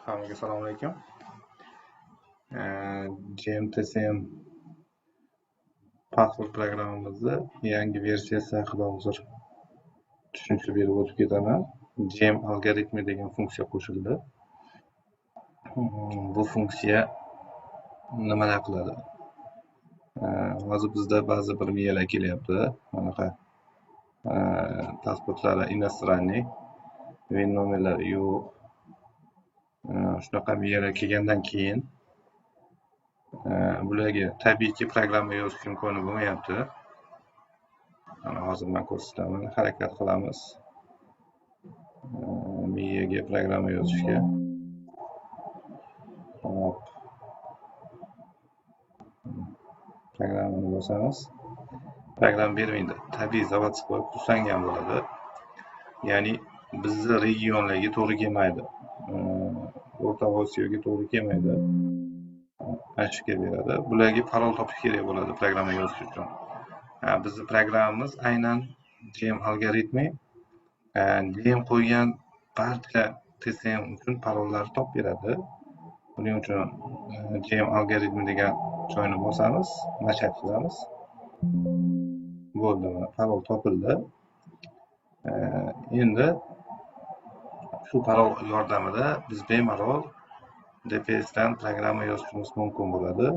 Hammaga assalomu alaykum. GMTSM pasport programmamizni yangi versiyasi haqida hozir tushuncha berib o'tib ketaman. GM algoritmi degan funksiya qo'shildi. Bu funksiya nimalar qiladi? Hozir bizda ba'zi bir miyalar kelyapti. Manaqa pasportlari иностранный, VIN nomerlari yo'q. Shunaqa miyalar kelgandan keyin bularga tabiiyki programma yozish imkoni bo'lmayapti. Mana, hozir man ko'rsataman, harakat qilamiz miyaga programma yozishga. Hop. Programmani bosamiz. Programma bermaydi. Tabiiy заводской qulflangan bo'ladi. Ya'ni bizni regionlarga to'g'ri kelmaydi. O'rta Osiyoga to'g'ri kelmaydi. Ошибка beradi. Bularga parol topish kerak bo'ladi programma yozish uchun. Bizni programmamiz aynan GM algoritmi GM qo'ygan barcha TCM uchun parollarni topib beradi. Buning uchun GM algoritmi degan joyni bosamiz, начать qilamiz. Bo'ldi, mana, parol topildi. Endi shu parol yordamida biz bemalol DPSdan programma yozishimiz mumkin bo'ladi.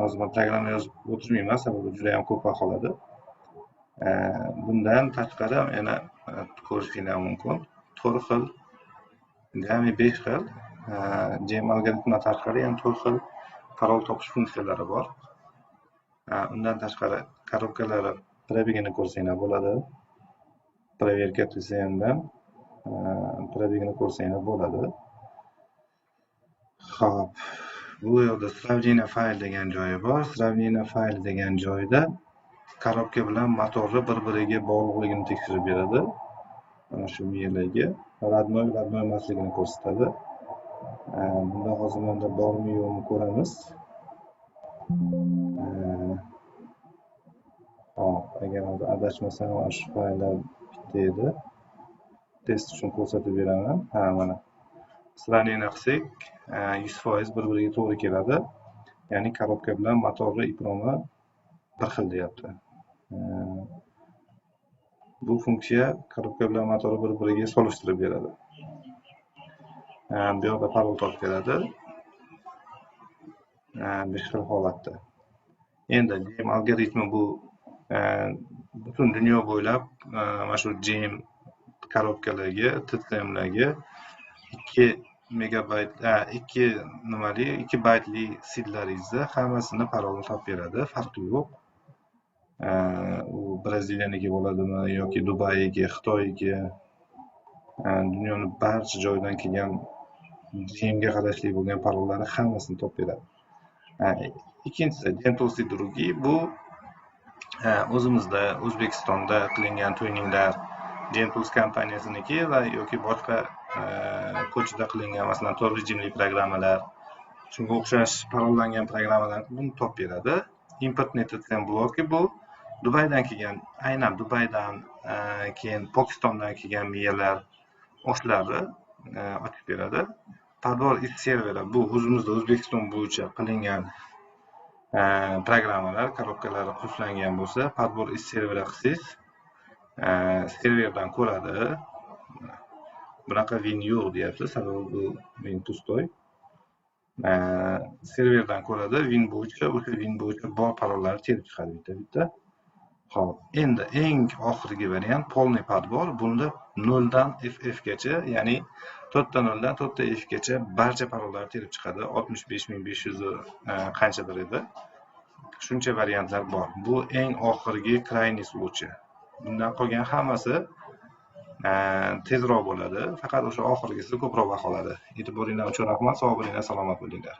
Hozir man programma yozib o'tirmayman, sababi juda ham ko'p vaqt oladi. Bundan tashqari yana ko'rishinglar mumkin. To'rt xil, jami besh xil, GM algoritmidan tashqari yana to'rt xil parol topish funksiyalari bor. Undan tashqari коробка lari пробег ini ko'rsanglar bo'ladi. Проверка TCMdan пробег ini ko'rsanglar bo'ladi. Xo'p, bu yoqda "Сравнение fayl" degan joyi bor. "Сравнение fayl" degan joyda коробка bilan motorni bir biriga bog'liqligini tekshirib beradi. Mana shu miyalarga родной, родной emasligini ko'rsatadi. Bunda hozir manda bormi, yo'qmi, ko'ramiz. Hop, agar hozir adashmasam, mana shu fayllar bitta edi. Test uchun ko'rsatib beraman. Ha, mana. Сравнение qilsak, 100% bir biriga to'g'ri keladi. Ya'ni коробка bilan motorni EPROMi bir xil deyapti. Bu funksiya коробка bilan motorni bir biriga solishtirib beradi. Bu yoqda parol topib beradi. Besh xil holatda. Endi GM algoritmi bu butun dunyo bo'ylab mana shu GM коробка larga, TCMlarga 2 megabayt, 2 nimali, 2 baytli sidlaringizni hammasini parolini topib beradi, farqi yo'q. U Braziliyaniki bo'ladimi yoki Dubayniki, Xitoyniki, dunyoni barcha joyidan kelgan GMga qarashli bo'lgan parollarni hammasini topib beradi. Ikkinchisi GMTools другие, bu o'zimizda, O'zbekistonda qilingan tuninglar, GMTools kompaniyasiniki va yoki boshqa ko'chada qilingan, masalan, to'rt rejimli programmalar, shunga o'xshash parollangan programmalar, buni topib beradi. Импортный TCM bloki, bu Dubaydan kelgan, aynan Dubaydan, keyin Pokistondan kelgan miyalar, oshlarni ochib beradi. Подбор из сервера, bu o'zimizda, O'zbekiston bo'yicha qilingan programmalar, коробка lari qulflangan bo'lsa, подбор из сервера qilsangiz, serverdan ko'radi. Bunaqa VIN yo'q deyapti, sababi bu VIN пустой. Serverdan ko'radi, VIN bo'yicha, o'sha VIN bo'yicha bor parollarni terib chiqadi bitta bitta. Ho'p, endi eng oxirgi variant полный подбор. Bunda noldan FF gacha, ya'ni to'rtta noldan to'rtta F gacha barcha parollarni terib chiqadi. 65 500 qanchadir edi, shuncha variantlar bor. Bu eng oxirgi, крайний случай. Bundan qolgan hammasi tezroq bo'ladi, faqat o'sha oxirgisi ko'proq vaqt oladi. E'tiboringlar uchun rahmat, sog' bo'linglar, salomat bo'linglar.